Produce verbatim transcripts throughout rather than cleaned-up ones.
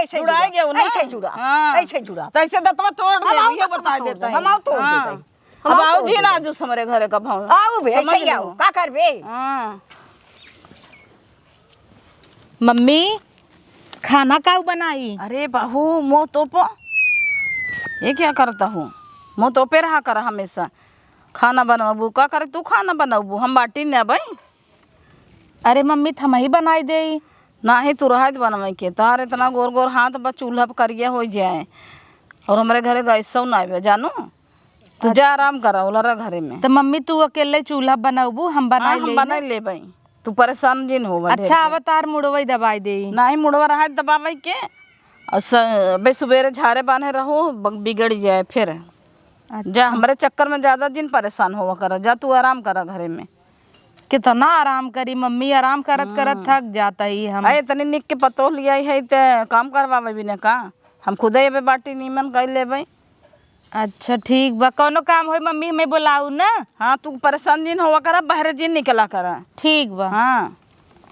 ऐसे जुड़ाए जुड़ा, गयो ना? ऐसे जुड़ा, हाँ। ऐसे जुड़ा। तो ऐसे दतवा तोड़ दे, हम आऊ ये तो बता तोड़ देता दे, है। हम आऊ तोड़ हाँ। देते हैं। हम अब आऊ आओ तोड़ जी ना देते हैं। आजू हमरे घरे का भाव। आओ बे, समझ ऐसे ही लो। आओ। का करबे? हाँ। मम्मी, खाना काऊ बनाई? अरे बहू, मुँह तोपो। ये क्या करता हूँ? मुँह तोपे रहा कर हमेशा। खाना बनवाबू, का करे तू खाना बनवाबू? हम बाटी न अबई। अरे मम्मी, त हमही बनाई देई। नाही, तू रहा त बनवाई के। तोहार इतना गोर गोर हाथ बा, चूल्हा पर करिया हो जाए। और हमरे घरे गैसौ ना आवे, जानू? तू जा आराम करा, ओलरा घरे में। त मम्मी, तू अकेले चूल्हा बनउबू, हम हाँ, बनाई हम लेई ना? बनाई लेबई। तू परेशान जिन होवा ढेर अच्छा, के। आवा तार मुड़वई दबाई देई। नाही, मुड़वा रहा दबावई के। और स-, बे सुबेरे झारे बान्हे रहो, ब-, बिगड़ जाए फिर। अच्छा। जा, हमरे चक्कर में ज्यादा जिन परेशान होवा करा। जा, तू आराम करा घरे में। कितना आराम करी मम्मी, आराम करत करत हम्म। थक जाता ही हम। अरे, इतनी निक के पतोह लियाई है, ते काम करवावे बिना का? हम खुदे एबे बाटी नीमन कइ लेबे। अच्छा, ठीक बा, कौनो काम होई मम्मी, हमें बुलाऊ ना। हाँ, तू परेशान जिन होवा करा, बहरे जिन निकला करा। ठीक बा। हाँ।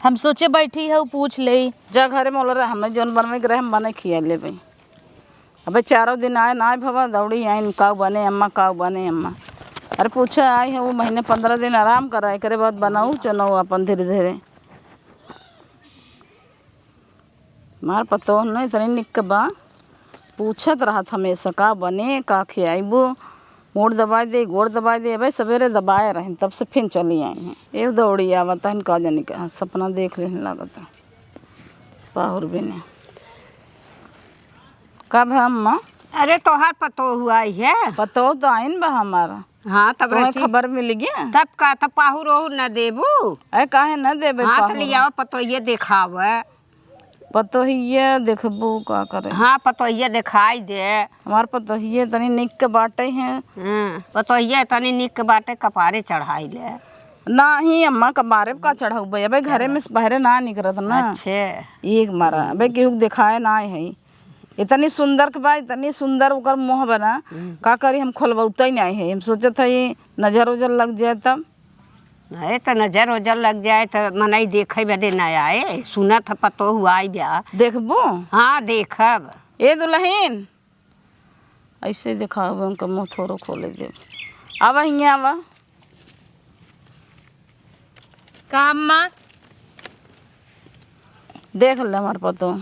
हम सोचे बैठी है, पूछ लेई। जा घरे में ओलरा, हमें जौन बनवे के रहे, हम बने खिया लेबे। अबे चारों दिन आए ना भवा, दौड़ी आइन, "काऊ बने अम्मा, काऊ बने अम्मा?" अरे पूछे आई है, वो महीने पन्द्रह दिन आराम करा, एकरे बाद बनाऊ चनऊ अपन धीरे धीरे। हमार पतोह न इतनी निक बा, पूछत रहत हमेशा, "का बने, का खियाइबू?" मूड़ दबाई दे, गोड़ दबाई दे। अबे सवेरे दबाए रहेन, तब से फिन चली आई हैं। ए दौड़ी आवत हन, का जानी का सपना देख लेहन लागत। पाहुर बिने। का भा अम्मा? अरे तोहार पतोह आई है? पतोह तो आइन बा हमारा। हाँ, तब तुम्हें रची। खबर मिल गया? तब का, तब पाहुर ओहुर न देबू? अरे काहे न देबे हाँ, तो पाहुर? ले आओ, पतोहिए देखावे। पतोहिए देखबू का करे? हाँ, पतोहिए देखाई दे। हमार पतोहिए तनी निक के बाटे हैं। हाँ, पतोहिए तनी निक के बाटे, कपारे चढ़ाई ले। नाही अम्मा, कपारे का चढ़ाउबे? अबे घरे में से बहरे ना निकरत ना। अच्छे। एक मारा, अबे केहू के देखाए ना है। इतनी सुंदर के बा, इतनी सुंदर ओकर मुँह बना। हम्म। का करी, हम खोलबौते नहीं है। हम सोचत है ये नजर उजर लग जाए तब। अरे, त नजर ओजर लग जाए, त मनई देखे बदे न आए। सुनत ह पतोहू आई बा। देखबू? हाँ, देखब। ए दुलहिन, ऐसे देखाओ, उनका मुँह थोड़ो खोले देब। आवा, हियाँ आवा। का अम्मा? देख ले हमार पतोह।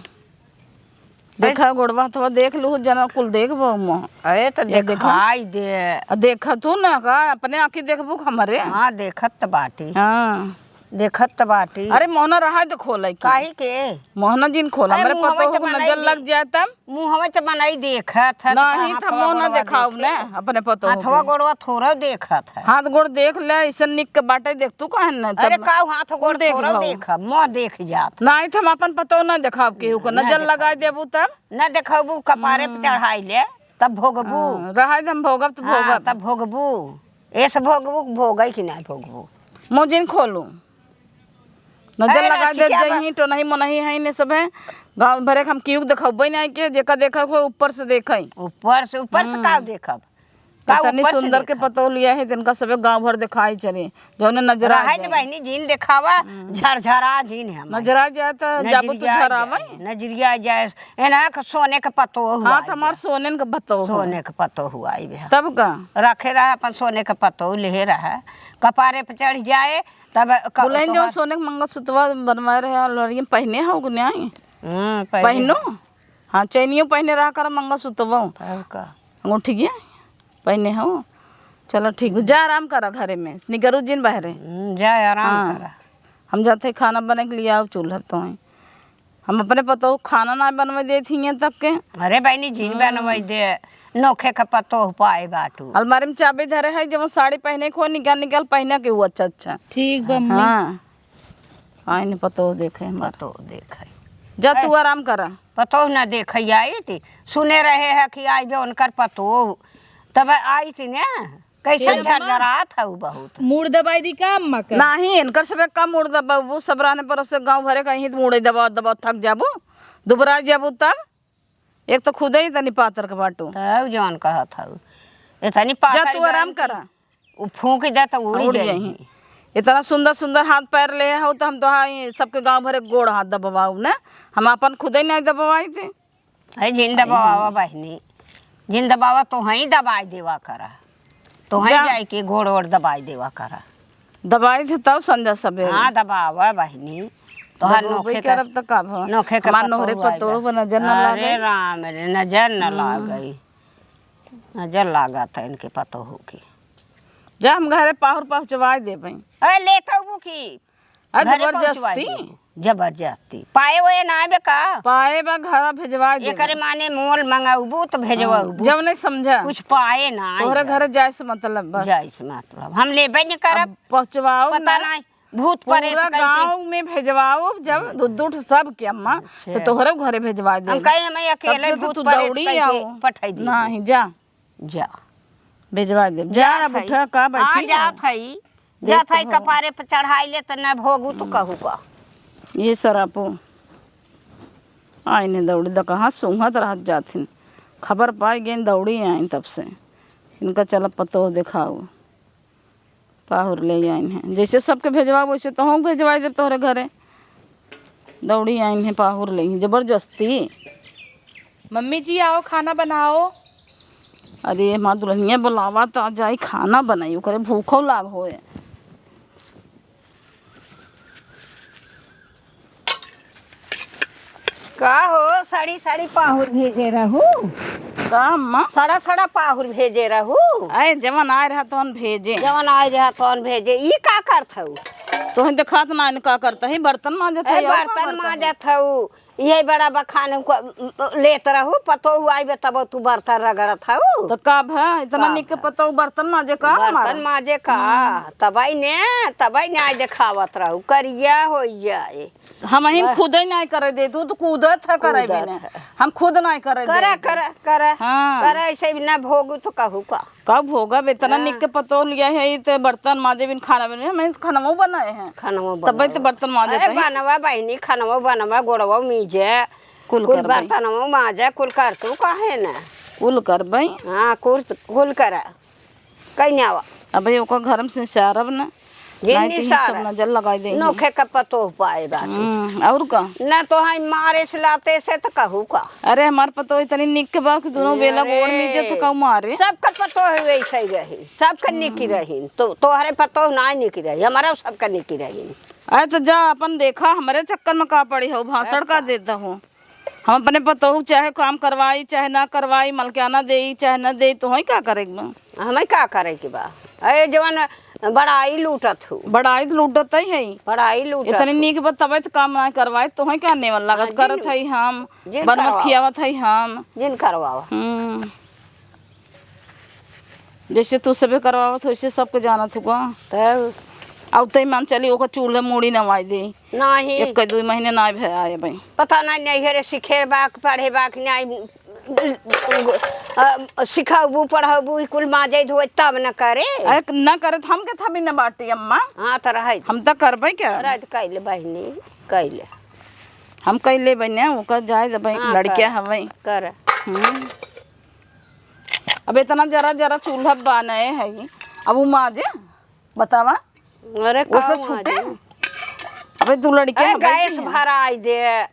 देखा गोड़वा हथवा देख लू, जना कुल देखबो मुँह। अरे त ये देखा। देखाई दे। आ देखा तू ना का, अपने आँखी देखबू हमरे? हाँ, देखत त बाटी। हाँ। देखत त बाटी। अरे मोहना रहा दे खोले के। काहे के? मोहना जिन खोला, अरे हमरे मुँहवा पतोह त के बनाई नजर दे। लग जाए तब। मुँहवा त बनाई देखत है, त नहीं, कहाँ त हथवा मुँह ना गोड़वा देखाऊ देखे? ना, अपने पतोह हथवा के। गोड़वा थोड़ा देखत है। हाथ गोड़ देख ले, ऐसे निक के बाटे देख तू काहे न अरे तब का हाथ गोड़ कुल देख थोड़ा भाऊ। देखब, मुँह देख जात। नहीं, त हम अपन पतोह ना देखाब केहू को, ना नजर लगाई देखाऊ। देबू तब। ना देखबू, कपारे पे हम्म। चढ़ाई ले, तब भोगबू। हाँ, रहे दे, हम भोगब त हाँ, भोगब। तब भोगबू। ऐसे भोगबू, भोगई कि नहीं भोगबू? मुँह जिन खोलू। नजर अरे लगा राची दे क्या बा-, जही, टोनही मोनही है ने सब है। गाँव भरे के हम केहू के देखबे नहीं के, जेका देखा हो ऊपर से देखई। ऊपर से, ऊपर से हम्म। का देखब? का इतनी ऊपर से सुंदर के देखब? पतोह लिया है, जिनका सबे गाँव भर देखाई चले, जौने नजर आ रहे दे जाए। बहिनी, जिन देखावा, हम्म। झरझरा जिन हम। नजर आ जाए त जाबू तू नजरिया झरावे। जाए, नजरिया जाए। एना के सोने के पतोह हुआ हाँ, त हमार सोनेन के पतोह हुआ। सोने के पतोह हुआ आई बे। तब का? रखे रहे अपन सोने के पतोह, लेहे रहे। कपारे पे चढ़ जाए, तब क-, बोले जो तोहार सोने के मंगलसूत्रवा बनवाए रहे, लड़ियन पहने हो कि नहीं? हम्म, पहने। पहनो? हाँ, चैनियो पहने रहा कर, मंगलसूत्रवा। तब का? अंगूठिया पहने हो। चलो ठीक हो, जा आराम करा घरे में, निकरू जिन बहरे। हम्म, जा आराम हाँ। करा। हम जाते खाना बने के लिए आओ चूल्हा तो हैं। हम अपने पतोह खाना ना बनवे देत हियां तक के। अरे बहिनी, जिन हाँ। बनवे दे, नोखे के पतोह पाए बाटू। अलमारी में चाबी धरे है, जब साड़ी पहने को निकाल निकाल पहने के वो अच्छा अच्छा। ठीक बा अम्मी। हाँ। आइन पतोह देखे हमार। पतोह देखे। जा तू ए, आराम करा। पतोह ना देखे आई थी, सुने रहे है कि आई बे उनकर पतोह, तब आई थी ना। कैसे ए अम्मा। झरझरात हऊ बहुत। मूड़ दबाई दी का अम्मा का? नाही, इनकर सबे का मूड़ दबाबू, सब राने पर से गाँव भरे कहीं त मूड़े दबा दबा थक जाबू, दुबरा जाबू तब। एक तो खुदे ही तनी पातर के बाटू। तब जौन कहत हऊ। इतनी जा पातर तू आराम बानी कि करा। उ फूंक दे त उड़ उड़ जाई। जाई। इतना सुंदर सुंदर हाथ पैर ले हऊ त हम तो हाँ सबके गाँव भरे गोड़ हाथ दबवाऊ ना, हम अपन खुदे नहीं दबवाई थे। है जिन दबावा बहिनी, जिन दबावा तो हई दबाई देवा करा, तो हई जा। जाए के गोड़ ओड़ दबाई देवा करा। दबाई थे तब संझा सबेरे। हाँ, दबावा बहिनी। तोहर दबावे नोखे के करब त का भवा? नोखे के हमार पतोह नोहरे आई पतोह बा। बा, नजर न अरे लागे। राम रे, नजर न हम्म। लागई। नजर लागत है इनके पतोह की। जा हम घरे पाहुर पहुँचवाए देबे। अरे लेत हबू की? अरे घरे पहुँचवाए जबरदस्ती। देबू। जबरदस्ती। पाए ओए ना आबे का? पाए बा घरा भेजवाए देबे। एकरे माने मोल मंगाउबू त भेजवाउबू। जब नहीं समझा। कुछ पाए ना तोहरे आइबा। घरे जाए से मतलब बस। जाए से मतलब। हम लेबे नहीं करब। अब पहुँचवाओ पता ना। नहीं। भूत प्रेत पूरा कइके। गाँव में भेजवाओ, जब दू दू ठो सब के अम्मा, अच्छा। तो तोहरे घरे भेजवा दे। हम कहे, "हमें अकेले तब से तो भूत तू प्रेत दौड़ी कइके आओ। पठाई दी।" नहीं, जा। जा। भेजवा दे। जा, जात हई। बुढ़ा का बैठी हाँ, है? जात हई। जात देखत हई, हो। कपारे पे चढ़ाई ले, त न भोगू तो कहू का। ये सरापो। आइन है दौड़ी, द कहाँ सूंघत रहत जाथिन। खबर पाई गइन, दौड़ी आइन तब से। इनका चल पतोह देखाओ। पाहुर ले आइन है। जैसे सबके भेजवाओ, वैसे तोहूँ भेजवाई देब तोहरे घरे। दौड़ी आइन है पाहुर ले, जबरदस्ती। मम्मी जी, आओ, खाना बनाओ। अरे, हमार दुल्हनिया बोलावा, त आ जाई, खाना बनाई, ओकरे भूखो लाग होए। का हो, सड़ी सड़ी पाहुर भेजे रहू? का अम्मा? सड़ा सड़ा पाहुर भेजे रहू? अरे, जवन आए रहा तवन भेजे। जवन आए रहा तवन भेजे। ई का करत हऊ? तोहन देखात ना, इनका करत ही, बर्तन मांजत अरे, हई, और का बर्तन करत हई? मांजत हऊ। इहे बड़ा बखान को लेत रहू, पतोहू आइबे तब तू बर्तन रगड़त हऊ। तो का भा, इतना का निक भा? पतोहू बर्तन मांजे का बर्तन हमारा? मांजे का? हम्म। तबई ने, तबई ने आज देखावत रहू, करिया हो जाए। हम ही बस। खुदे नाहीं करे दे, तू तो कूदत है करे कूदत बिना। है। हम खुद नाहीं करे करे, दे। करे, करे। हाँ। करे, ऐसे भी ना भोगू तो कहू का? कब भोगब? इतना हाँ। निक के पतोह लिया है, ई ते बर्तन मांजे बिन खाना बने, हम तो खानवो बनाए हैं। खानवो तबे बनाए। तो बर्तन मांजे अरे तही। बनवा बहिनी, खानवो बनवा, गोड़वो मीजे, कुल कुल करबे। बर्तनवो मांजे, कुल करतू काहे ना? कुल करबे। हाँ, कुल, कुल करा। कहीं आवा। अबे ओकर घर में से सारब न, जिन नाहीं तो ई सब निसारा। नजर लगाई देंगे। नोखे का पतोह पाए बाटे। हम्म, और का? न तो हई मारे से लाते से तो कहू का। अरे हमार पतोह इतनी निक के बा कि दोनों बेला गोड़ में अरे, इज्जत का मारे। सबका पतोह वैसे ही रही, सबका निक ही हम्म। रही। तो तोहरे पतोह ना निक रही, हमारा सबका निक ही रही। अरे तो जा अपन देखा, हमरे चक्कर में का पड़ी हो, भाषण का अच्छा। देता हो। हम अपने पतोहू चाहे काम करवाई, चाहे ना करवाई, मलकियाना देई, चाहे ना देई, तो हई का करे के बा? हमें का करे के बा? अरे जवन बड़ाई लूटत हूँ। बड़ाई तो लूटत ही है। बड़ाई लूटत इतनी हूँ। नीक बा, तबे तो काम ना करवाए, तो हई का नेवन लागत हाँ, करत जिन, हई हम, जिन बनवत करवाओ। खियावत हई हम। जिन करवाओ। हम्म। जैसे तू सबे करवावत हो, वैसे सबके जानत हो का? तब? अब तई मान चली, ओकर चूल्हे मूड़ी नवाई दे। नाही। एक दुई महीने ना भे आए भाई। पता नाही, नैहरे सिखेर बा, पढ़े बा कि नाही, अ, सिखौबू, पढ़ौबू, ई कुल माजे धोए तब न करे। अरे, ना करे त हम के थबी न बाटी, अम्मा। हाँ, त रहे। हम त करबे क्या? रहे त कैले बहिनी, कैले। हम कैले बने, ओकर जाए दे भाई, हाँ, लड़किया कर, हवे। कर। हम्म। अब इतना जरा, जरा चूल्हा बाने है, अब उ माजे, बतावा। अरे, ओसे का छूटे? माजे? अबे, तू लड़के अरे, हवे गैस कि? भराई दे।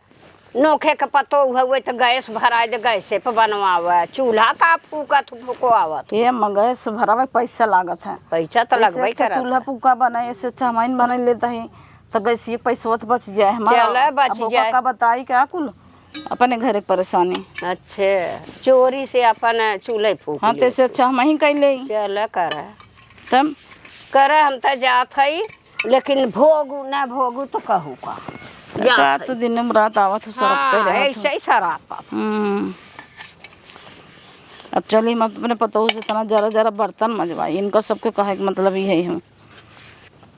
नोखे के पतोह हुए त गैस भराई दे, गैसे पे बनवावे। चूल्हा का फूकत फुकवावत। ए, म गैस भरावे पैसा लागत है। पैसा तो ऐसे लगबे अच्छा करत चूल्हा है। फूका बनाए, ऐसे अच्छा हमाइन बनाई लेता है, तो गैस ये पैसवा तो बच जाए हमारा। चले, बच अब ओका जाए। का बताई का कुल? अपने घरे के परेशानी। अच्छे, चोरी से अपन चूल्हे फूक हाँ, ले तैसे तू। अच्छा हम ही कइ लेई। चल करे। तब? करे, हम त जात हई, लेकिन भोगू ना भोगू तो कहू का। जात का हई। तो दिन में रात आवत हो, सड़क पे हाँ, रहत हो। ऐसे ही सराप। हम्म। अब चली, हम अपने पतोह से इतना जरा जरा बर्तन मजवाई, इनका सबके कहे के मतलब ये है हम।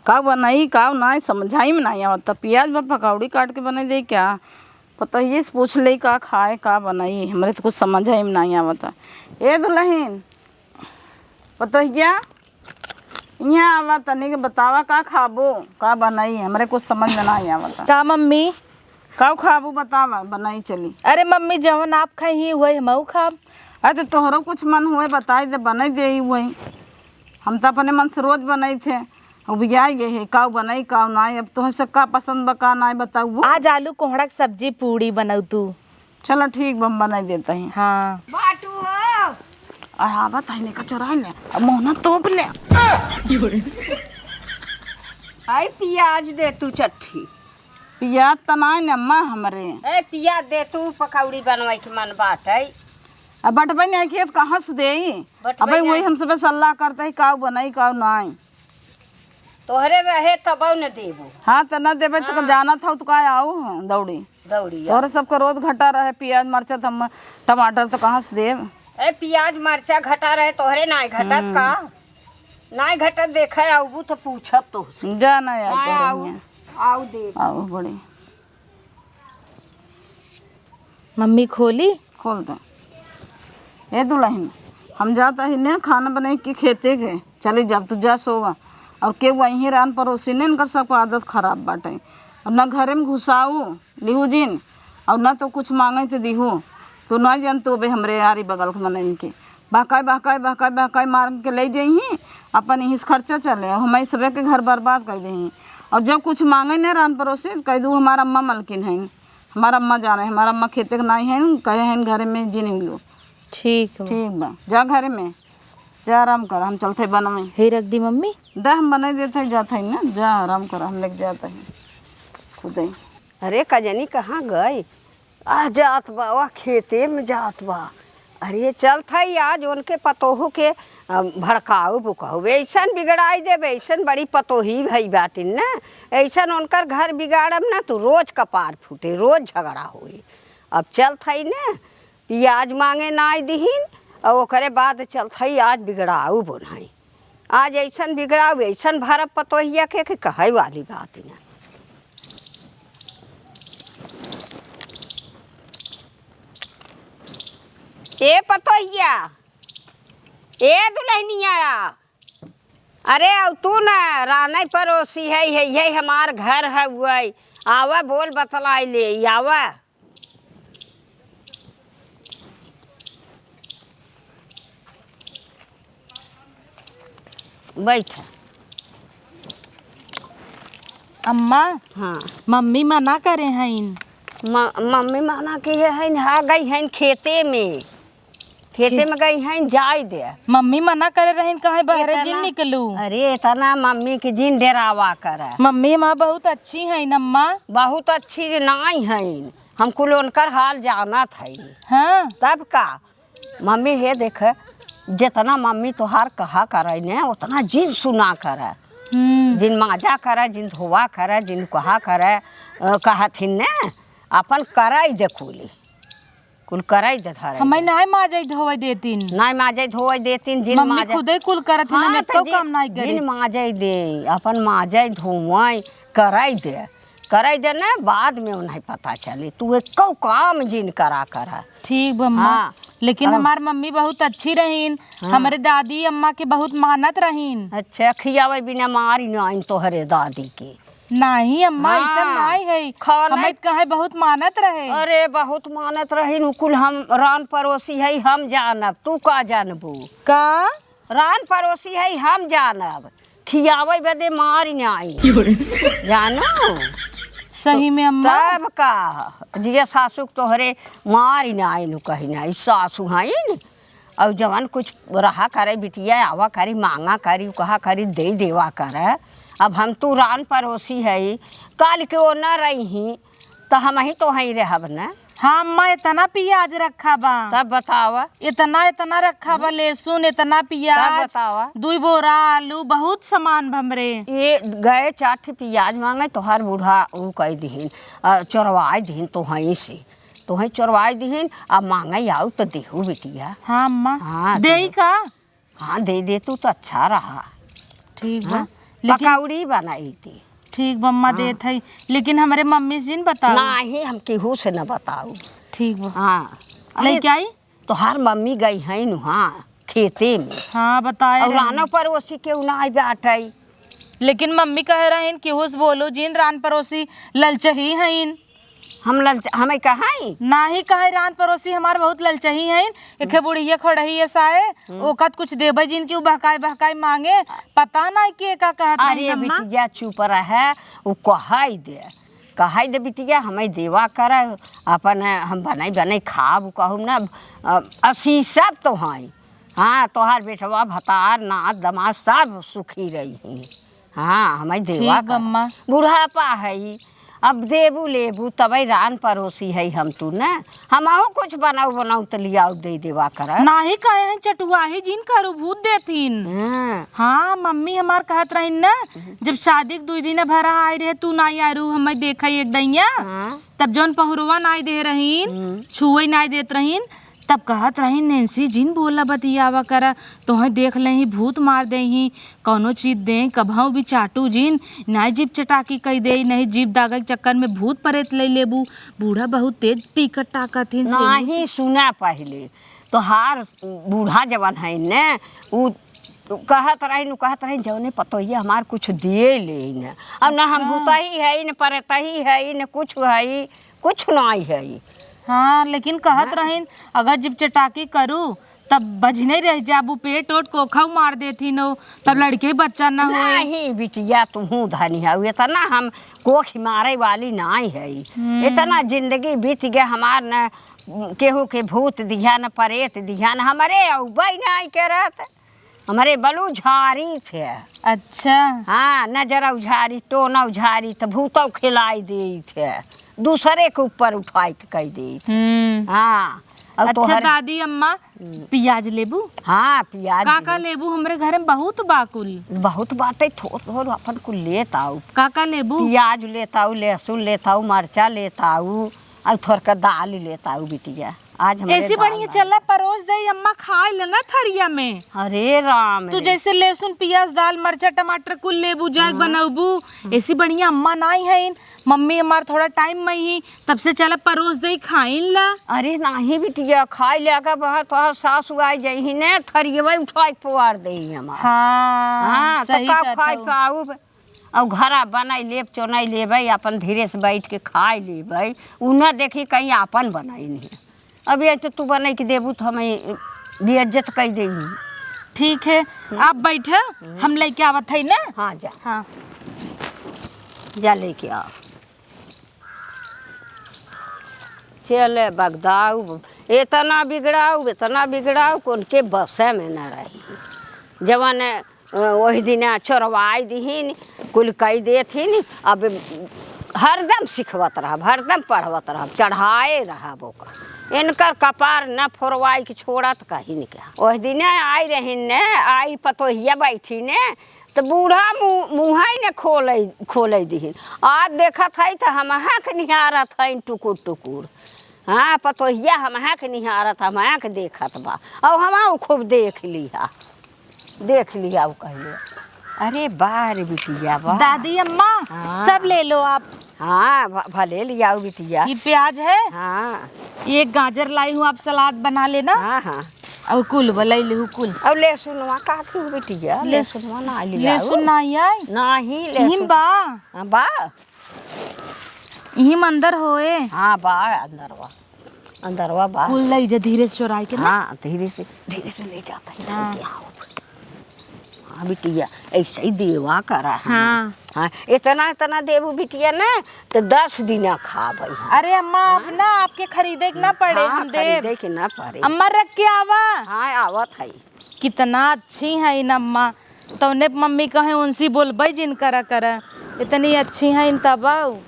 का बनाई, का नाई, समझाई में नाई आवत। त पियाज बा, पकौड़ी काट के बने दे क्या? पतोहिए से पूछ ले का खाए, का बनाई, हमरे तो कुछ समझ ही में नाई आवता। ए दुल्हन, पतोहिया, इहाँ आवा, तनी के बतावा का खाबो, का बनाई, हमरे कुछ समझ में नाई आवता। का मम्मी? का खाबो बतावा, बनाई चली। अरे मम्मी, जवन आप खाई ही वही हमहू खाब। अरे तो तोहरो कुछ मन हुए बताई दे, बनाई दे ही वही। हम तो अपने मन से रोज बनाई थे। उबियाई गए है, काऊ बनाई, काऊ नाई। अब तोहसे का पसंद बा, का नाई, बताऊ। आज आलू कोहड़ा के सब्जी पूड़ी बनाऊ तू। चलो ठीक बा, हम बनाई देत ही। हाँ। बाटू हो। आ, आवत है, इनका चोराई ले। अब मोहना तोप ले। आई पियाज दे तू चट्ठी। पियाज त नाई न अम्मा हमरे। ए, पियाज दे तू, पकौड़ी बनवाई के मन बाटै। अब बटबै नहीं खेत कहाँ से देई? बटबै अबे नहीं। वही हम सबे सलाह करत ही, काऊ बनाई, काऊ नाई। तोहरे रहे तबौ न देबो। हाँ, त न देबे त हाँ। जानत हौ त का आऊ दौड़ी। दौड़ी आऊ। तोहरे सबके रोज घटा रहे, पियाज, मरचा, टम-, टमाटर त कहाँ से देब? ए, पियाज, मरचा घटा रहे, तोहरे नाई घटत हम्म। का? नाई घटत देखे आउबू त पूछब तोहसे। जा ना यार, हाँ, तोहरे आऊ, हियाँ। आऊ देब। आऊ बड़ी। मम्मी खोली? खोल दे। ए दुलहिन, हम जात ही ने खाना बनाई के खेते के, चली जाब, तू जा सोवा। और के वहीं रान परोसी ने, इनकर सबको आदत खराब बाटे। और ना घरे में घुसाऊ लिहू जिन, और ना तो कुछ मांगे तो दिहू। तू ना जान तो बे हमरे आरी बगल के मनइन के बहकाई, बहकाई, बहकाई, बहकाई मार के ले जइहीं, अपन इहिस खर्चा चले, और हमारे सबे के घर बर्बाद कर देहीं। और जब कुछ मांगे ने रान परोसी, कह दू हमार अम्मा मलकिन हैं। हमार अम्मा जाने, हमार अम्मा खेते के नाई है, कहे हैं घरे में जिन मिलो। ठीक बा। ठीक बा, जा घरे में, जा आराम कर, हम चलते बनवे। हे रख दी मम्मी। दा हम बनाई देते हैं, जाते हैं ना, जा आराम कर, हम लेके जाते हैं खुदे। अरे कजनी कहाँ गई? आ जात बा, वह खेते में जात बा। अरे चलत हई आज उनके पतोहू के, अ, भड़काऊ बुकाऊ, ऐसन बिगड़ाई देबे, ऐसन बड़ी पतोही भई बाटिन न, ऐसन उनकर घर बिगाड़ब न, तो रोज कपार फूटे, रोज झगड़ा होई। अब चलत हई न, पियाज मांगे नाई दिहिन, और ओकरे बाद चलत हई आज बिगड़ाऊ बोनाई। आज ऐसन बिगड़ाऊ, ऐसन भरब पतोहिया के, कि कहै वाली बात न। ए पतोहिया, ए दुलहिनिया, अरे, अब तू न रानै परोसी है, है, है हमार घर है, वही आवा, बोल बतलाई ले, आवा। बैठ। अम्मा, हाँ। मम्मी मना करे हईन। म-, मम्मी मना किहे हईन, हाँ, गई हईन खेते में। खेते में गई हैं, जाए दे। मम्मी मना करे रहीन, कहे बहरे जिन इतना, निकलू। अरे, इतना मम्मी के जिन डेरावा करे। मम्मी हमार बहुत अच्छी हैं, अम्मा। बहुत अच्छी नाई हैं, हम कुल उनकर हाल जानत हई। हाँ। तब का, मम्मी हे देख, जितना मम्मी तोहार कहा करे ने, उतना जिन सुना करे। हम्म। जिन माजा करे, जिन धोवा करे, जिन कहा करे, अ, कहथिन ने, अपन करे दे कुली। कुल करई दे धरई हमें दे। नाय माजई धोवई देतिन। नाय माजई धोवई देतिन, जिन मम्मी माजई खुदे कुल करत हिन, हाँ, हम तो एको जिन, काम नाय करे। जिन माजई दे, अपन माजई धोवई करई दे, करई दे ना, बाद में उन्हें पता चली। तू एको काम जिन करा करा। ठीक बा अम्मा। हाँ। लेकिन हाँ। हमार मम्मी बहुत अच्छी रहीन। हाँ। हमरे दादी अम्मा के बहुत मानत रहीन। अच्छा, खियावे बिना मारी नाइन तोहरे दादी के। नाही अम्मा, हाँ। अइसन नाही है। खाना हमें त कहे बहुत मानत रहे। अरे, बहुत मानत रही, उ कुल हम रान परोसी है, हम जानब, तू का जानबू? का? रान परोसी है, हम जानब, खियावे बदे मारी नाई। जानो? सही में अम्मा? तब का, जिया सासु के तोहरे मारी नाई, नु कही नाई, सासु हईन। और जवन कुछ रहा करे बिटिया, आवा करी, मांगा करी, कहा करी, दे देवा करे। अब हम तू रान परोसी है, काल के वो न रही, तो हम ही तो हई रहब न। हाँ अम्मा, इतना पियाज रखा बा। तब बतावा। इतना, इतना रखा बा, लहसुन, इतना पियाज, तब बतावा। दुई बोरा आलू, बहुत सामान बा हमरे। ये गए चार ठे पियाज मांगे, तोहार बूढ़ा ऊ कह दिहिन, अ, चोरवाए दिहिन तो हई से। तोहई चोरवाई दिहिन, अब मांगई आऊ तो देहू बिटिया। हाँ अम्मा। हाँ, देई देहू। का? हाँ, दे दे तू तो अच्छा रहा। ठीक बा। हाँ? लेकिन पकौड़ी बनाई थी। ठीक बा अम्मा, हाँ। देत हई। लेकिन हमरे मम्मी से न बताऊ। नाही, हम केहू से न बताऊ। ठीक बा। हाँ। अरे, लेके आई? तोहार मम्मी गई है नु, हाँ, खेते में। हाँ, बताए और रही। रानो पड़ोसी केहू ना आई बाटई। लेकिन मम्मी कहे रहीन, केहू से बोलू जिन, रान पड़ोसी ललचही हईन। हम ललच-, हमें कहाई? नाही कहे, रान पड़ोसी हमार बहुत ललचही हईन। एखे बुढ़िया खड़ही है साए, हम्म। ओकत कुछ देबे जिन कि उ बहकाई बहकाई मांगे, पता नाही के का कहत अरे रहीन अम्मा। बिटिया चुप रहे, उ कहाई दे। कहाई दे बिटिया, हमइ देवा कर, अपन हम बनइ बनइ खाब, कहू ना, अ, असीसब तो हई। हाँ, तोहार बेटवा, भतार, नात, दमाद सब सुखी रही। हाँ, हमइ देवा ठीक कर। अम्मा। बुढ़ापा हई, अब देबू लेबू, तबइ रान परोसी हई हम तू न। हमहू कुछ बनाऊ बनाऊ त लियाऊ दे देवा कर। नाही कहे हैं, चटुआही जिन करू, भूत देथिन। हाँ। हाँ, मम्मी हमार कहत रहिन न, जब शादी के दुइ दिन भरा आई रहे, तू नाही आई रहू, हमइ देखइ एक दइया। हाँ। तब जौन पहुरवा नाही दे रहिन, हम्म। छुअइ नाही देत रहिन, तब कहत रहिन, "नैन्सी जिन बोला बतियावा करा, तोहइ देख लेही, भूत मार देही।" कौनो चीज दें, कबहूँ भी चाटू जिन, नाहीं जीभ चटाकी कइ देई, नाहीं जीभ दागे के चक्कर में भूत परेत लइ लेबू। बूढ़ा बहुत तेज टीकत टाकत हिन से। नाहीं, सुना पहिले, तोहार बूढ़ा जवन है न, उ कहत रहिन, उ कहत रहिन, "जौने पतोहिया हमार कुछ दिए लेई न, अब न हम अच्छा। भूतही है न, परेतही है न, कुछ है, कुछ नाहीं है।" हाँ, लेकिन कहत हाँ। रहिन, "अगर जीभ चटाकी करू, तब बझिने रह जाबू, पेट ओट कोखऊ मार देथिन हो, तब लड़के बच्चा न होए।" नाहीं बिटिया, तुहूँ धनी हऊ, इतना हम कोख मारे वाली नाहीं है। हम्म। इतना जिंदगी बीत गया हमार, न केहू के भूत दिहा, न परेत दिहा, न हमरे अउबइ नाहीं करत, हमरे बलू झारी थे। अच्छा। हाँ, नजर उझारी, टोना उझारी, त भूतौ खिलाई देई थे, दूसरे के ऊपर उठाई के कह देई थे। हम्म। हाँ, अब अच्छा तोहर दादी अम्मा, हम्म। पियाज लेबू? हाँ, पियाज का का लेबू। लेबू? हमरे घरे में बहुत बा कुल। बहुत बाटे, थोर थोर अपन कुल लेत आऊ। का का लेबू? पियाज लेत आऊ, लहसुन लेत आऊ, मरचा लेत आऊ, अउ थोरका दाल लेत आऊ बिटिया। आज हमरे ऐसी दाल बढ़िया नाई। चला परोस दे अम्मा, खाए ले ना थरिया में। अरे राम तू रे। जैसे लहसुन, पियाज, दाल, मरचा, टमाटर कुल लेबू, जाग हाँ। बनौबू। हम्म। ऐसी बढ़िया अम्मा नाई है। मम्मी हमार थोड़ा टाइम में ही, तब से चला परोस दे, खाइन ला। अरे नाहीं बिटिया, खाए ले आगा बहा, तोहार सासु आइ जइही ने, थरियवा उठाइ के पोआर देही हमार। हाँ, हाँ, त सही का कहत खाइ हऊ। पाउब? अउ घरा बनाइ लेब, चोनाइ लेबै, अपन धीरे से बैठ के खाइ लेबै, उ न देखी कहीं आपन बनाइन है। अब ये तो तू बनाइ के देबू तो हमें बेइज्जत कइ देही। ठीक है, हम्म। आप बैठे, हम्म। हम लेके आवत है ना। हाँ, जा। हाँ। जा लेके आ। चले बगदाऊ, एतना बिगड़ाऊ, एतना बिगड़ाऊ, कौन के बसे में न रही। जवन, अ, ओही दिना चोरवाई दिहिन, कुल कई देथिन। अब हरदम सिखवत रहब, हरदम पढ़वत रहब, चढ़ाए रहब ओकर। इनकर कपार न फोरवाई के छोड़त कहिन के। ओही दिना आई रहिन ने, आई पतोहिया बैठी ने, त बूढ़ा मुँह, मुँहै न खोलै, खोलै दिहिन। आज देखत है त हमहक निहारत है टुकुर टुकुर। हाँ, पतोहिया हमहक निहारत, हमहक देखत बा। अउ हमहू खूब देख लिहा, देख लिहा, उ कहले, "अरे बा रे बिटिया बा।" दादी अम्मा, हाँ। सब ले लो आप। हाँ, भ-, भले लियाऊ बिटिया। ये प्याज है। हाँ। ये गाजर लाई हूँ, आप सलाद बना लेना। हाँ, हाँ। अउ कुल बलई लेहू कुल। अउ लहसुनवा का की बिटिया? लहस-, लहसुनवा ना लियाऊ। लहसुन ना आई? नाही, लहसुन। बा। हाँ, बा। इही में अंदर होए। हाँ, बा, अंदरवा। अंदरवा बा। कुल लई जा धीरे से चोराई के ना। हाँ, धीरे से, धीरे से ले जाता है, हाँ। लेके आओ। हाँ, बिटिया, ऐसे ही देवा करा है। हाँ। हाँ, इतना, इतना देबू बिटिया ना, तो दस दिना खाबै हम। अरे अम्मा, आप हाँ। ना, आपके खरीदे के ना पड़े, हाँ, हम देब। खरीदे के ना पड़े। अम्मा, रख के आवा। हाँ, आवत है। कितना अच्छी हइन अम्मा, तौने मम्मी कहे उनसे बोलबै जिन करा करा, इतनी अच्छी हइन तब।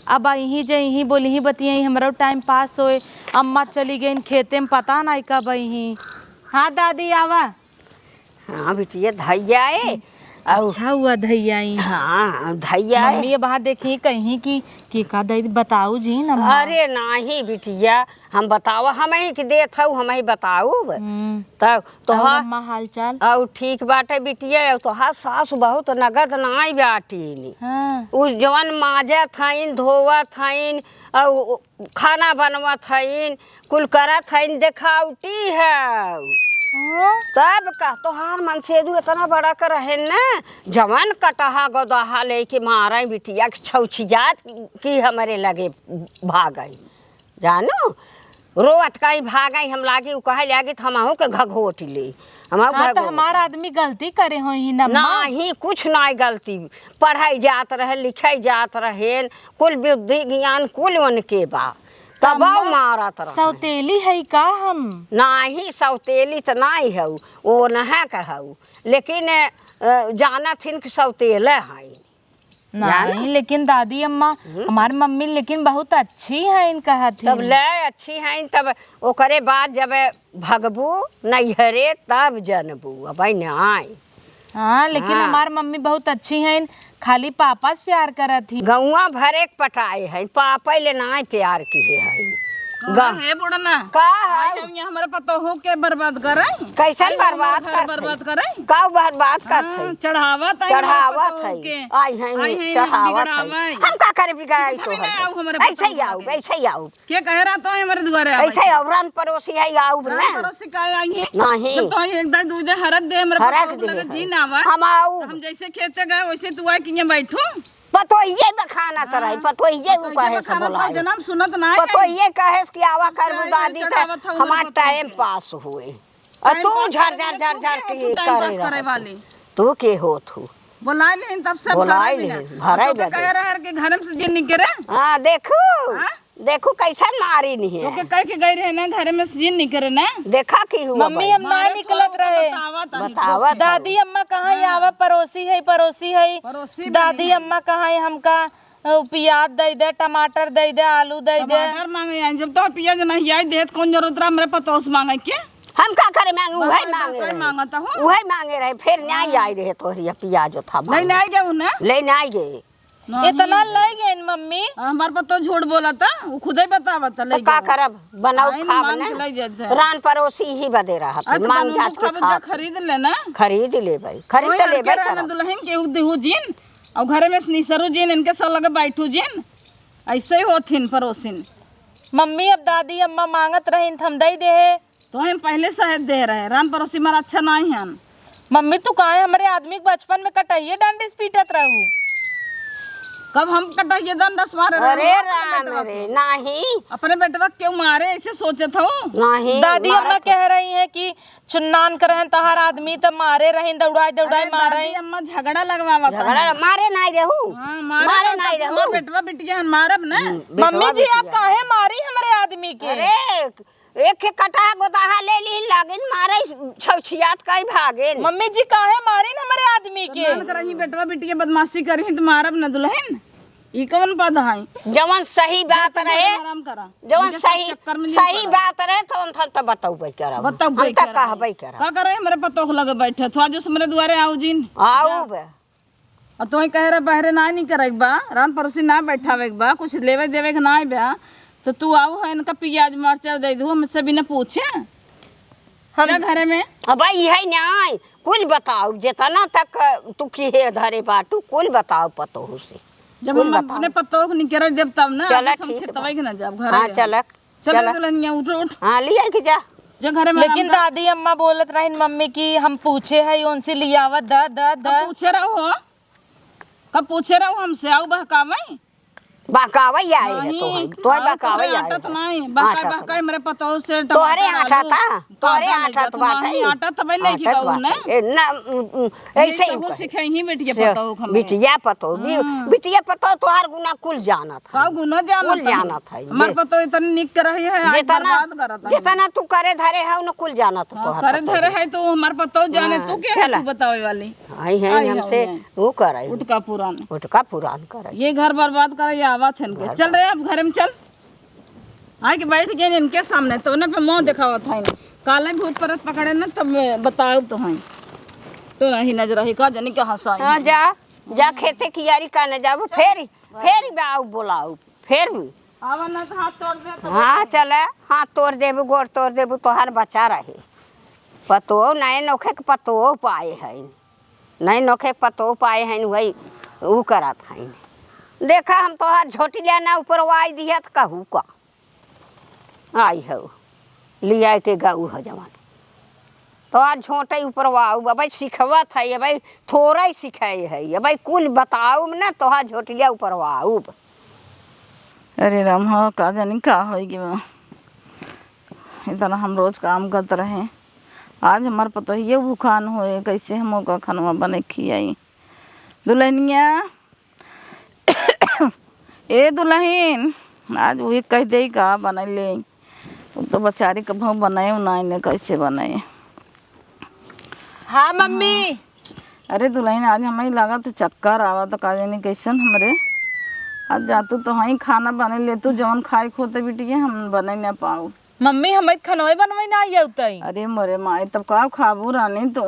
अब अइहीं जइहीं बोलिहीं बतियइहीं, हमरो टाइम पास होए। अम्मा चली गइन खेते में, पता नाहीं कब अइहीं। हाँ दादी आवा। हाँ बिटिया, धइया ए। अउ अच्छा हुआ धइया आई। हाँ, धइया ए। मम्मी अब हाँ देखी कहीं कि, कि का दई बताऊ जिन अम्मा। अरे नाहीं बिटिया, हम बतावा, हमहीं के देत हऊ, हमहीं बताउब। हम्म। तब तोहार अम्मा हाल चाल? अउ ठीक बाटे बिटिया, अउ तोहार सास बहुत नगद नाई बाटीन। हाँ। उ जवन माजत हइन, धोवत हइन, अउ खाना बनवत हइन, कुल करत हइन, देखावटी है। हाँ? तब का तोहार मनसेदू इतना बड़ा कर रहेन न, जवन कटहा गोदहा लेके मारे बिटिया के छौछियात की हमरे लगे भागई। जानो, रोवत कहीं भागई हम लागी, उ कहे लागी त हमहू के घघोट ले। हमहू हाँ, त घघोट हमार ले। आदमी गलती करे होइहीं न अम्मा। नाही, कुछ नाही गलती। पढ़ाई जात रहे, लिखाई जात रहेन, कुल बुद्धि ज्ञान कुल उनके बा। तबउ अम्मा, मारत रहे। सौतेली है का हम? नाही, सौतेली त नाही हऊ, ओनहे के हऊ। लेकिन, अ, जानत हिन कि सौतेले हईन। ना, ना। नहीं, लेकिन दादी अम्मा, हम्म। हमार मम्मी लेकिन बहुत अच्छी हईन कहत तब हिन। ले अच्छी हईन, तब ओकरे बाद जब भगबू नैहरे तब जनबू, अबे नाई। हाँ, लेकिन हाँ। हमार मम्मी बहुत अच्छी हईन, खाली पापा से प्यार करत ही। गौवा भरे के पटाए हईन, पापा ले नाई प्यार किहे हईन। कहाँ ग- है बुढ़ना? का है? आई हम यहाँ हमारे पतोहू के बर्बाद करे। कैसन आई हमारे बर्बाद घर करत बर्बाद हई? करे। का बर्बाद करत हाँ, हई? चढ़ावत हई हमारे चढ़ावत पतोहू हई। के। आई हई, आई हई, चढ़ावत हई। बिगड़ावे। हम का करे बिगाड़ी बिगड़ावे तोहर? ना, आऊ हमारे ऐसे ही पतोहू आऊ, के। ऐसे ही आऊ। के कहे रहा तो हमारे दुआरे आवे ऐसे के? आऊ, रान पड़ोसी है, आऊ रान ना। पड़ोसी का आई है? नहीं। जब तो एक दाई दूध हरक दे, हमारे हरक पतोहू दे लगे है। जी ना आवा। हम आऊ। हम जैसे खेते गए, वैसे तू आए कि यहाँ बैठू। पतोहिए बखानत हाँ। रही, पतोहिए उ पतोहिए कहे से बखानत रही, बोलाई। जनम सुनत नाई है। पतोहिए कहे से कि आवा करबू से दादी, त चढ़ावत हऊ हमार हमारे पतोहू टाइम के। पास होए। अ टाइम तू पास झर, करबू झर, झर, तू झर के तू ही टाइम करे पास करे रहत हऊ। वाली। तू के होत हू? बोलाए लेहिन तब से बोलाए भराई लेहिन, ना। भराई तू के लगे। कहे रहे कि घर में से जिन निकरे। हाँ, देखू। हाँ? देखू कैसन मारी नहीं है। तोके कह के गई रहे ना, घर में से जिन निकरे ना। देखा कि हुआ मम्मी, भाई। हम ना मारे निकलत थोड़ा रहे। बतावत हई बतावत तोके। हई। दादी अम्मा कहाँ हाँ। आवा, पड़ोसी है, पड़ोसी है। पड़ोसी दादी बनी है। अम्मा कहाँ है, हमका, अ, प्याज दे दे, टमाटर दे दे, आलू दे दे। टमाटर मांगे आई, जब तो प्याज नहीं आई देत, कौन जरूरत रहा हमरे पतोस मांगे के? हम का करे मांगे, उहे बहकाई, मांगे बहकाई रहे। मांगत हो। उहे मांगे रहे, फिर नहीं हाँ। आई रहे तोहरी प्याज था ले मांगे। नहीं गए उन्हें? ले नहीं गए। नहीं। इतना ले गए मम्मी। हमार पतो झूठ बोलत, उ खुदे बतावत, ले तो का गए। करब? बनाऊ आई न खाब मांग ना। के ले जाते हैं। रान पड़ोसी ही बदे रहत है, आई तो मांग बनाऊ जात के खाब, जा खाब। खरीद ले ना। खरीद लेबै, खरीद वही तो लड़के लेबै रहे ना करब। दुल्हन के हुक देहु जिन, और घरे में से निसरू जिन, इनके सब लगे बैठू जिन, ऐसे ही होथिन पड़ोसिन। मम्मी, अब दादी अम्मा मांगत रहिन, त हम दई देहे। तो हम पहले से दे रहे, रान पड़ोसी मार अच्छा नहीं हन। मम्मी, तू काहे हमरे आदमी के बचपन में कटइये डंडे से पीटत रहू? कब हम कटइये डंडा से मारे रहे? अरे हम अपने राम बेटवा रे, के। नहीं। अपने बेटवा के क्यों मारे, ऐसे सोचत हो? नहीं, दादी मारत अम्मा हो। कह रही हैं कि चुन्नान करहन तहार आदमी त मारे रहिन, दौड़ाए, दौड़ाए अरे मारे। दादी अम्मा झगड़ा लगवावत झगड़ा हैं। मारे नहीं रहू। हाँ, मारे मारे नहीं नहीं रहू। हमार बेटवा बिटिया हन, मारब ना। हम्म, मम्मी बेटवा जी, आप बिटिया। काहे मारी हमरे आदमी के? अरे, एक के कटहा गोदहा ले ली, लागिन मारे, छौछियात कई भागिन। मम्मी जी, काहे मारिन हमरे आदमी के? तो नान करही, बेटवा बिटिया बदमाशी करही, त मारब न दुल्हन। ई कौन पद है? जवन सही बात जा, तुम रहे, आराम करा। जवन इनके सब सही, चक्कर में नहीं सही पड़ा। बात रहे, तो हम त बतौबे करब। बतौबे हम त करब। कहबे करब। का करे, हमरे पतोह लगे बैठे, थोड़ा जो हमरे दुआरे आओ जिन। आओ जा। बे। आ तोही कहे रहे बहरे ना निकरे के बा, रान पड़ोसी ना बैठावे के बा, कुछ लेवे देवे के ना बा, तो तू आऊ है इनका पियाज मरचा दे दू, हमसे बिना पूछे। हम जा घरे में। अब इहे नाई, कुल बताओ, जितना तक तू किहे धरे बाटू, कुल बताओ पतोहू से। जब कुल हम बताओ। अपने पतोह के निकरे देब तब ना, चला, आज हम ठीक खेतवा बा। के ना जाब, घरे हाँ, जाब। चला। चल चला। दुल्हनिया, उठ, उठ। हाँ, लिया के जा। जा घरे में लेकिन आराम कर। दादी अम्मा बोलत रहिन मम्मी कि हम पूछे है उनसे लियावा, द, द, द। कब पूछे रहो? कब पूछे रहो हमसे? आऊ बहकावे? बहकावे आए है नहीं, तो हम। तोहर आऊ बहकावे तोहरे आए आटा तो है। नहीं। बहकाई, आटा तो बहकाई नहीं। मेरे पतोह से तोहरे टमाटर, आटा आलू, था? तोहरे कांदा ले आटा जा, तो बाटे। तुम्हारी आटा तबे लेके आटा तो गऊ ना। बाटे। ए, ना, उम, उम, यही ऐसे ही सब कहे। सीखे ही बिटिया से पतोह हमें। बिटिया पतोह, बि-, हाँ। बिटिया पतोह तोहार गुना कुल जानत। का गुना जानत कुल है? जानत है, हमार जे पतोह इतनी निक रही है, आज जितना, बर्बाद करत है। जितना तू करे धरे है, उन्हें कुल जानत हाँ, तोहार करे पतोह धरे भी। है तो हमार पतोह जाने हाँ, तू के है चला। तू बतावे वाली? आई है आई हमसे, आई है। वो करे। उठका पुरान। उठका पुरान करे। ये घर बर्बाद करे, ये आवत है इनके। घर चल बर्बाद। रहे, अब घर में चल। आके बैठ गए इनके सामने, तो उन्हें पे मुँह दिखावत है। काले भूत परत पकड़े ना, तब बताओ तो हैं। तो नहीं नजर ही का जानी क्या हंसा हाँ, है। जा, जा खेते कियारी का न जाबू, फेर, फेर बे आऊ बोलाऊ, फेर भी। आवा ना तो हाथ तोड़ दे तो हाँ, बोल। चले, हाथ तोड़ देबू, गोड़ तोड़ देबू, तोहार बचा रहे। पतोह, नए नोखे के पतोह पाए हैं, नए नोखे के पतोह पाए हैं, वही ऊ करत हैं। देखा, हम तोहार झोटी लेना ऊपर वाई दिया तो कहू का। आई हऊ, लियाए के गऊ ह जवन। तो आज झोंटई ऊपरवा, उ अबे सिखवत है, अबे थोड़ा ही सिखाए है, अबे कुल बताउब न, तोहार झोटिया ऊपरवा उब। अरे राम, हाँ, का जानी का होई गे बा। इतना हम रोज काम करत रहे, आज हमार पतोहिए भूखान होए, कैसे हम ओका खनवा बने खियाई? दुल्हनिया, ए दुल्हन, आज वही कह दे का बने ले, उ तो बेचारी कभू बनाए उनाए ने, कैसे बनाए? हाँ मम्मी। अरे दुल्हन, आज हमें लागत चक्कर आवत, का जानी कैसन हमरे। आज जातू तो हई खाना बने लेतू, जवन खाए के होते बिटिया, हम बने न पाऊ। मम्मी, हमें खनवे बनवे ना आई उतई। अरे मोरे माई, तब का खाबू रानी तू?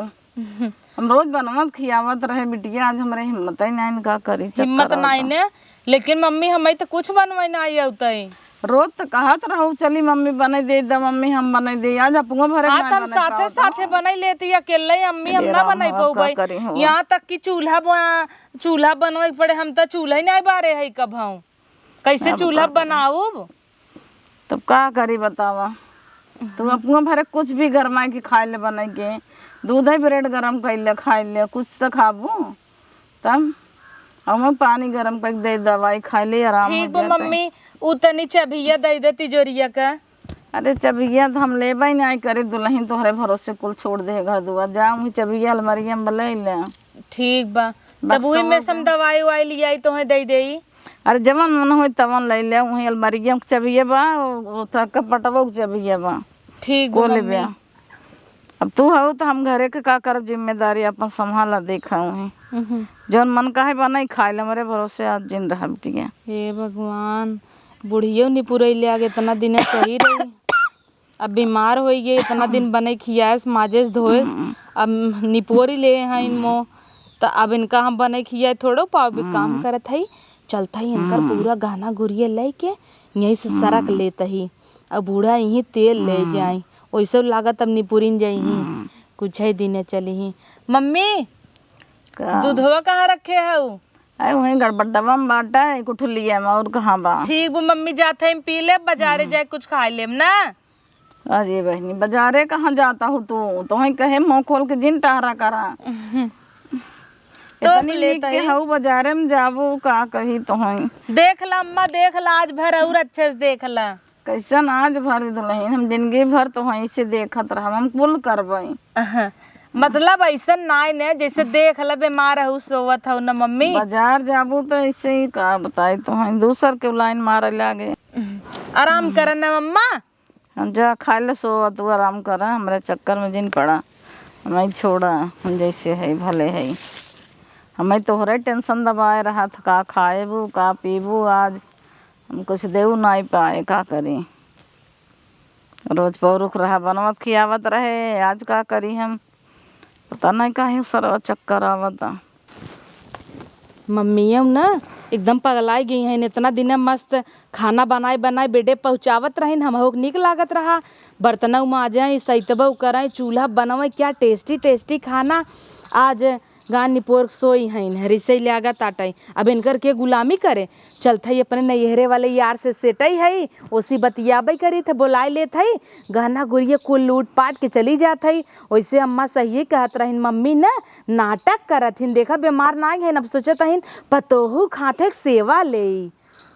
हम रोज बनवत खियावत रहे बिटिया, आज हमरे हिम्मत ही नाइन, का करी, चक्कर हिम्मत आवता। नाइन है, लेकिन मम्मी, हमें तो कुछ बनवे ना आई उतई। रोज तो कहत रहू, "चली मम्मी बने दे द, मम्मी हम बने दे।" आज अपनो भरे हाँ, नाई तो हम बने साथे पावत साथे हूँ। बने लेती, अकेले ही अम्मी हम अरे ना राम, बने हम अब का पौबे। करी हो? यहाँ तक कि चूल्हा बना, चूल्हा बनवे के पड़े, हम तो चूल्हा ही नहीं बारे है कब हम, कैसे अब चूल्हा का करी? बनाऊब? तब का करी बतावा, तू अपनो भरे कुछ भी गरमाए के खाए ले, बने के दूध है, ब्रेड गरम कर ले, खाए ले, कुछ तो खाबू। तब हमें पानी गरम करके दे, दवाई खाए ले, आराम हो ठीक बा जाता है। मम्मी, उ तनी चबिया दे दे तिजोरिया का। अरे चबिया तो हम लेबे नहीं करे दुल्हन, तोहरे भरोसे कुल छोड़ दे घर दुआर। जा वही चबिया अलमारिया में ले ले। ठीक बा, बस तब वही में समझ से हम गए। दवाई उवाई लियाई तोहे दे देई। अरे जवन मन होई तवन ले ले, वही अलमारिया के चबिया बा, वो, वो तो कपटवा के चबिया बा। ठीक बा को लेबे? मम्मी। अब तू हऊ तो हम घरे के का करब, जिम्मेदारी अपन संभाला, देखा वही। उहुं। जौन मन काहे बा नहीं खाए ले, हमरे भरोसे आज जिन रहा बिटिया। हे भगवान, बुढ़ियो निपुरई ले आगे, इतना दिन सही रही, अब बीमार होई गई, इतना दिन बने खियाएस, माजेस, धोएस, हम्म। अब निपोरी ले हैं इनमो, तो अब इनका हम बने खियाए थोड़ो पाओ भी काम हम्म। करत हई, चलत हई इनकर हम्म। पूरा गहना गुरिया लेके यहीं से सरक हम्म। लेत हई, अब बूढ़ा यहीं तेल ले हम्म। जाई, वैसे लागत अब निपुरिन जाई ही, हम्म। कुछ ही दिने चली ही। मम्मी, का? दूधवा कहाँ रखे हऊ? अरे वहीं गड़बड्डवा में बाटा है, कुठलिया में, और कहाँ बा? ठीक बा मम्मी, जात है पी ले, बाजारे हम्म। जाए कुछ खाए लेम ना। अरे बहनी, बाजारे कहाँ जाता हो तू? तोहे कहे मुँह खोल के जिन टहरा करा। तोप इतनी लेत नीक के हई। हऊ बाजारे में जाबू, का कही तोहे। देख ला अम्मा, देख ला, आज भर और अच्छे से देख ला। कैसन आज भर दुल्हन, हम जिंदगी भर तोहे ऐसे देखत रहब, हम कुल करबई। अहं, मतलब ऐसन नाई ने, जैसे देख ला बीमार हऊ, सोवत हऊ न मम्मी। बाजार जाबू तो ऐसे ही का बताई तोहे, दूसर के लाइन मारे लागे। आराम हम्म। करन ना मम्मा। हम जा खाए ले, सो तू आराम कर, हमरे चक्कर में जिन पड़ा, हमें छोड़ा, हम जैसे है भले है। हमें तोहरे टेंशन दबाए रहत, का खाएबू, का पीबू, आज हम कुछ देऊ नाई पाए, का करी? रोज पौरुख रहा, बनवत खियावत रहे, आज का करी हम? पता नहीं काहे सरवा चक्कर आवता। मम्मियों ना एकदम पगलाई गई हैं, इतना दिन मस्त खाना बनाए बनाए बेडे पहुँचावत रहिन, हमहू के नीक लागत रहा, बर्तनऊ माजे, सैतबऊ करे, चूल्हा बनवे, क्या टेस्टी टेस्टी खाना। आज गान निपोर के सोई हईन, रिसई लागत आटई। अब इनकर के गुलामी करे, चलत हई अपने नैहरे वाले यार से सेटई हई, ओसी बतियाबई करीत है, बोलाए लेत हई, गहना गुरिया कुल लूट पाट के चली जात हई। ओइसे अम्मा सहिए कहत रहिन, मम्मी न नाटक करत हिन, देखा बीमार नाई हईन, अब सोचत हईन पतोहू खाथे के सेवा लेई।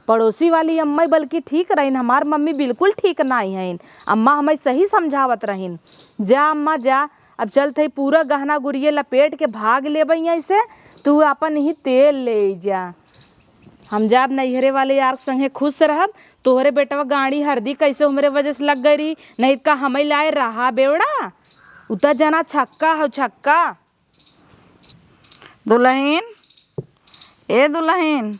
पड़ोसी वाली अम्मा बल्कि ठीक रहिन, हमार मम्मी बिल्कुल ठीक नाई हईन। अम्मा हमें सही समझावत रहिन, जा अम्मा जा, अब चलत हई पूरा गहना गुरिये लपेट के भाग लेबे यहीं से, तू अपन ही तेल ले जा। हम जाब नैहरे वाले यार के संगे खुश रहब। तोहरे बेटवा गाड़ी हरदी कैसे हमरे वजह से लग गई रही, नहीं का हमें लाए रहा बेवड़ा। उता जना छक्का हो छक्का। दुल्हन, ए दुल्हन,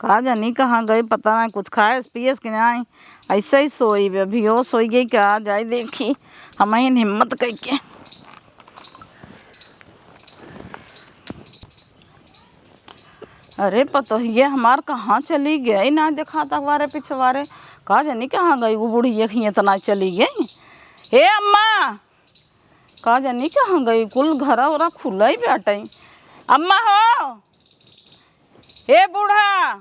का जानी कहाँ गई, पता नहीं कुछ खाएस पिएस कि नहीं, ऐसे ही सोई बे, बेहोश होई गई क्या, जाई देखी, हम ही हिम्मत कई के। अरे पतोहिए हमार कहाँ चली गई, ना देखात अगवारे पिछवारे, का जानी कहाँ गई वो बुढ़िया, खिए तो ना चली गई। हे अम्मा, का जानी कहाँ गई, कुल घरा ओरा खुला ही बाटे। अम्मा हो, हे बूढ़ा,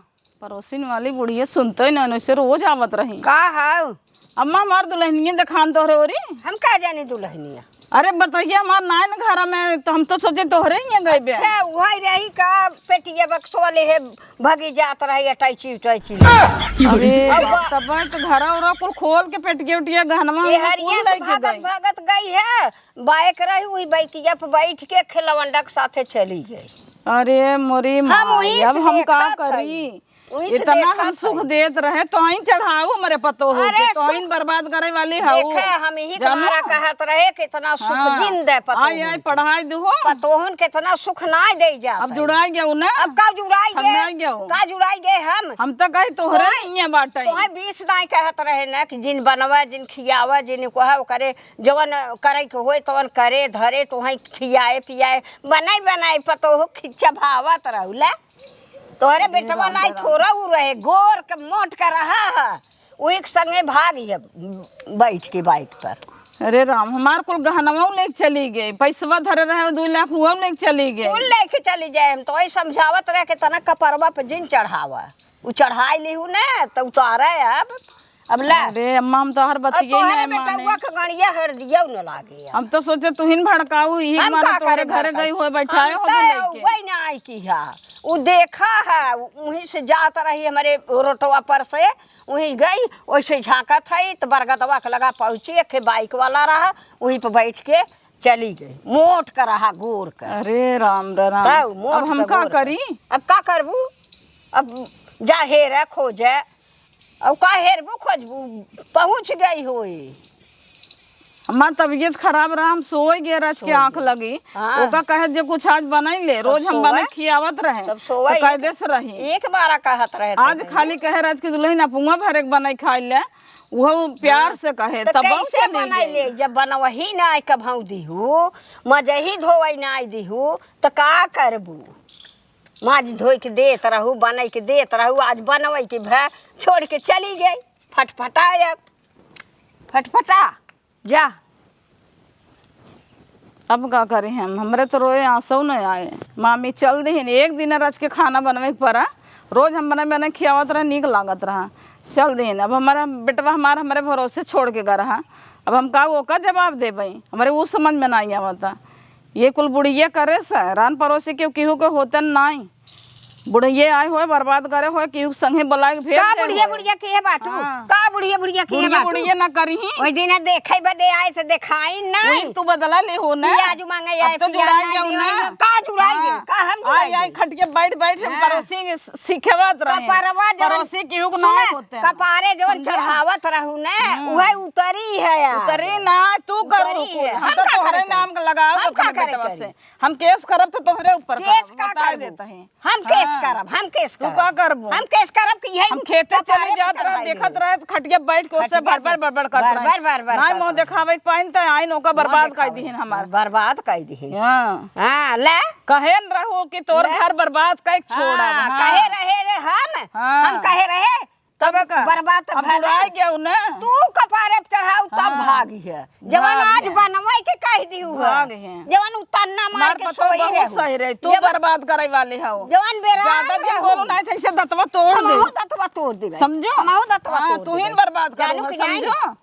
पड़ोसिन वाली बुढ़िया सुनते न, ऐसे रोज आवत रही। का हौ? अम्मा, हमार दुल्हनिया देखान तोहरे ओरी। हम का जानी दुल्हनिया? अरे, बतैया, हमार नाय न घरा में, तो हम तो सोचे तोहरे हियाँ गइबे। अच्छा, वही रही का, पेटिया बक्सवा ले है, भगी जात रही, अटैची उटैची ले। अरे, अब तब तो घरा उरा कुल खोल के पेटिया उटिया गहनवा ये उहनवा हरिया कुल से लेके भागत गई। भागत गई है, बाइक रही, वही बाइकिया पे बैठ के खेलवंडा के साथे चली गई। अरे मोरी हम माई, वही अब से हम का देखत करी? हई, वही से इतना देखत हम सुख हई। देत रहे, तोहिन चढ़ाऊ हमरे पतोहू अरे के, तोहिन सुख बर्बाद करे वाली हऊ। देखे, हम यही के जानू? मारा कहत रहे कि इतना सुख हाँ। दिन दे पतोहू आई, आई, के। पढ़ाई दुहो। पतोहन के इतना सुख ना दे जात अब है। जुड़ाई गयो ना? अब का जुड़ाई हम गए? ना गयो। का जुड़ाई गए हम? हम तो कहे तोहरे तोहे, नहीं है बाटे। तोहे बीस दाई कहत रहे ना कि जिन बनवा, जिन खियावा, जिन कहा, ओकरे जवन करे के होए, तवन करे, धरे, तोहे खियाए, पियाए, बनाई, बनाई, पतोहू खिच्चा भावत रहू ले। तोहरे अरे बेटवा राम लाई राम। थोड़ा उ रहे, गोर के मोट के रहा है, वही के संगे भाग है बैठ के बाइक पर। अरे राम, हमार कुल गहनवा लेके चली गई, पैसवा धरे रहे दुई लाख, हुआ लेके चली गई। कुल लेके चली जाए, हम तो वही समझावत रहे कि तना कपरवा पे जिन चढ़ावा, उ चढ़ाई लिहू ना, तो उतारे अब, अब ला। अरे अम्मा, हम तोहर अब बतिये तोहरे नहीं माने। बेटवा के गड़िया हर दियो न लागे। हम तो सोचे तुहिन भड़काऊ, यही हम माने का तोहरे करे घरे भड़काऊ? गई होए, बैठाए हम होबे तो लेके। वही ना आई की है, उ देखा है, वहीं से जात रही हमारे रोटवा पर से, वहीं गई, वैसे झांकत है तो बरगदवा के लगा पहुँची, एक बाइक वाला रहा, वहीं पे बैठ के चली गई। मोट का रहा, गोर का। अरे राम रे राम। तब मोट अब हम का का गोर का। करी? अब का करबू? अब जा हेरे खोजे, अब का हेरबू खोजबू, पहुँच गई होई। हमार तबीयत खराब रहा, हम सोए गए, रच के सोए आँख गए। लगी। हाँ। ओका कहे जे कुछ आज बनाई ले, तब रोज हम सोए। बना खियावत रहे, तब सोए तो एक, कायदे से रही। एक बारा कहत रहे आज तो खाली कहे, "राज की दुल्हन, अपुआ भर एक बनाई खाई ले," वो प्यार हाँ। से कहे, तो तब कैसे चली बनाई गई। ले, जब बनवही ना आई कभऊ दिहू, मजही धोवई ना आई दिहू, तो का करबू? माज धोई के देत रहू, बनाई के देत रहू, आज बनवई के भे छोड़ के चली गई। फटफटा अब, फटफटा, जा। अब का करी हम, हमरे तो रोए आंसू न आए। मामी चल दिहिन, एक दिन रच के खाना बनवे के पड़ा, रोज हम बने बने खियावत रहे, नीक लागत रहा। चल दिहिन, अब हमारा बेटवा हमार हमरे भरोसे छोड़ के गा रहा, अब हम का ओका जवाब देबे, हमरे उ समझ में नाई आवता। ये कुल बुढ़िया करे से, रान पड़ोसी के केहू के होतन नाई। बुढ़िया आए होए, बर्बाद करे होए, केहू के संगे बोलाए के भेज का दे बुढ़िया, होए। बुढ़िया के बाटू? हाँ। का बुढ़िया, बुढ़िया के बुढ़िया, बाटू? बुढ़िया ना करिही। ओई दिन देखे बदे आए से देखाई नाई। वही तू बदला ले हो ना। पियाज मांगे अब आए, तो पियाज जुड़ाई ना जाऊ दियो, ना। का जुड़ाई हाँ। गए? का हम जुड़ाई आई, आई गए? खटिया बैठ, बैठ हम हाँ। पड़ोसी के सीखेवत रहे। कपरवा जवन पड़ोसी केहू के सुना, नाई होते हैं। कपारे जवन समझा? चढ़ावत रहू ना, हम्म। उहे उतरी है यार। उतरी ना, तू करू उतरी कुल। है। हम हम तो का तोहरे करे नाम करी? का लगाओ हम अपने का करे बेटवा करी? से। हम केस करब तो तोहरे ऊपर केस करब, का बताए करबू? देत हई। हम केस हाँ। करब, हम केस तू करब। का करबू? हम केस करब कि यही हम खेते कपारे चले पे जात रहे, चढ़ाई देखत देबू। रहे तो खटिया बैठ के ओसे खटिया बड़बड़, पे बड़बड़ करत रहे। बड़बड़, बड़बड़ नाई करत मुँह रहे। देखावे के पाइन त आइन ओका बर्बाद कर देखावे। दिहिन हमार। बर्बाद कर दिहिन। हाँ। हाँ, ले। कहेन रहू कि तोर ले। घर बर्बाद कर छोड़ब। हाँ, हाँ। कहे रहे रे हम। हाँ। हम कहे रहे तब का? बर्बाद तो अब भले। जुड़ाई गयो ना। तू कपारे पे चढ़ाऊ तब हाँ। भागी है। जवन भागी आज है। बनवाई के कह दी हुआ। भाग है। जवन उतन्ना मार मार के पतो सोई बहुत रहू। सही रहे। तू जवन बर्बाद करे वाले हो। जवन बेराम ज्यादा दिन रहू। बोलू ना, ऐसे दतवा तोड़ दे। हमहू दतवा तोड़ देबे। समझो? हमहू दतवा हाँ, तोड़ तू ही देबे। बर्बाद जानू करूँगा, कि नहीं? समझो?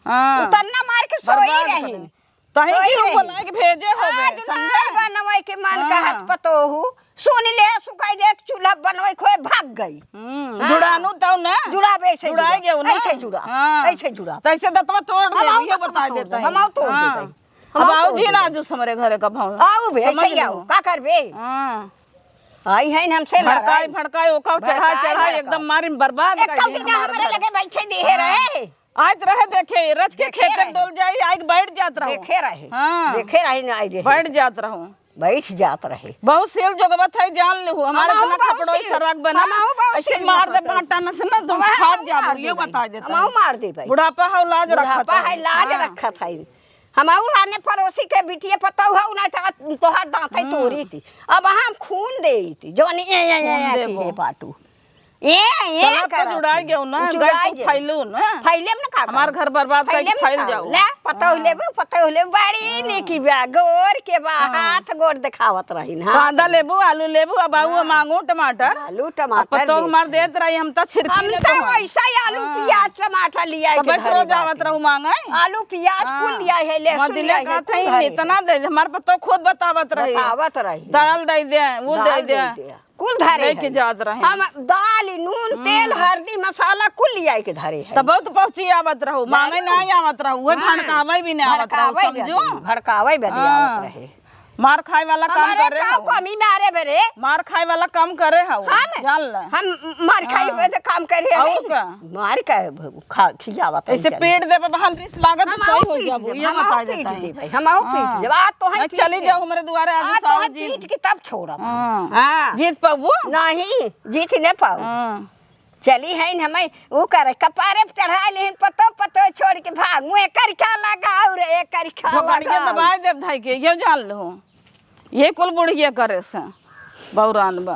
हाँ। उतन्ना मार के सोई बर्बाद रही। करे। तहीं सोई की रही। बोला के भेजे होबे, आज समझे? ना बनवाई के मन हाँ। कहत पतोहू। सुन ले, सुकाई दे, एक चूल्हा बनवाई खोए भाग गई। हम्म, हाँ। जुड़ानू तौ ना? जुड़ाबे, ऐसे जुड़ाई जुड़ा। गयो ना? ऐसे जुड़ा, हाँ। ऐसे जुड़ा। तो ऐसे दतवा तोड़ दे, हम आऊ ये दतवा बता तोड़ देता दे, है। हम आऊ तोड़ हाँ। देबे। हम अब आऊ आओ जी ना। आजू हमरे घरे कभाऊ। आऊ बे, समझ ऐसे ही लो। आऊ। का करबे? हाँ। आई है ना हमसे भड़काई, लड़ाई। भड़काई, ओका भड़काई, चढ़ाई, चढ़ाई, भड़काई। एकदम मारी बर्बाद एक कर कौकी दी ना हमार हमरे घर। लगे बैठे दिहे हाँ। रहे। आज रहे देखे, रच के देखे खेते रहे। डोल जाई, आइके बैठ जात रहो। देखे रहे। हाँ। देखे रहे ना, आई रहे। बैठ जात रहो। बैठ जात रहे। बहुत सेल जोगवत है, जान लेहु। हमारे हमहू इतना बहुत खपड़ोई सेल। सराग बना, हमहू बहुत ऐसे सेल मार दे जोगवत है। भाटा न से ना, तुम हमहू फाट मार जाबो, ये देबे। बता देता हमहू हूँ। मार देबे। बुढ़ापा हो, लाज रखत बुढ़ापा है। है, लाज हाँ। रखत है। हमहू राने पड़ोसी के बिटिया पतौ हौ ना, त तोहार दाँते हम्म। तोरी थी। अब हम खून देई थी, जवन ए, ए, ए, खून ए, देबो। की रे बाटू। ए, ए चला, अब तो जुड़ाई गयो ना, गए तू फैलू ना। फैले में ना का हमार घर बर्बाद करके फैल जाओ। ले, पतोह लेबू, पतोह लेबू, बड़ी निकी बा, गोर के बा, हाथ गोर देखावत रही ना। कांदा लेबू, आलू लेबू, अब आऊ मांगू टमाटर। आलू, टमाटर अब तो हमार देत रही, हम तो छिड़की हम तो वैसा ही आलू, प्याज, टमाटर लिया के तबे तो रोज आवत रहू मांगे। आलू, प्याज कुल लिया है, लहसुन लिया है, कहत है, इतना दे, हमार पतोह खुद बतावत रही। बतावत रही। दाल दे दे, वो दे दे। कुल धरे लेके जात रहे। हम दाल, नून, तेल, हरदी, मसाला कुल लियाई के धरे है। तब बहुत पहुँची आवत रहू, मांगे नहीं आवत रहू, वही भड़कावे भी नहीं आवत रहू, भड़कावे समझू? भड़कावे बदे आवत रहे। मार खाए वाला काम करे हऊ। कमी मारे बरे। मार खाए वाला काम करे हऊ, जान ले। हम मार खाए वाला काम करे हऊ। का? मार का खियावत ऐसे पीट देबे, बहन, रिस लागत है, सही हो जाबू, ये बता देता है। हम आओ पीट देबे, हम आओ पीट देबे। आज तो हम चली जाओ हमरे दुआरे, आज साहू जी पीट के तब छोड़ब। हाँ। जीत पाबू? नहीं, जीत नहीं पाऊ। चली है न, हमें वो करे, कपारे पे चढ़ा लेहिन, पतोह, पतोह छोड़ के भाग, मुँह एकर क्या लगा और एकर क्या लगा। दबाए देब धाई के, यो जान लो। ये कुल बुढ़िया करे से, बौरान बा।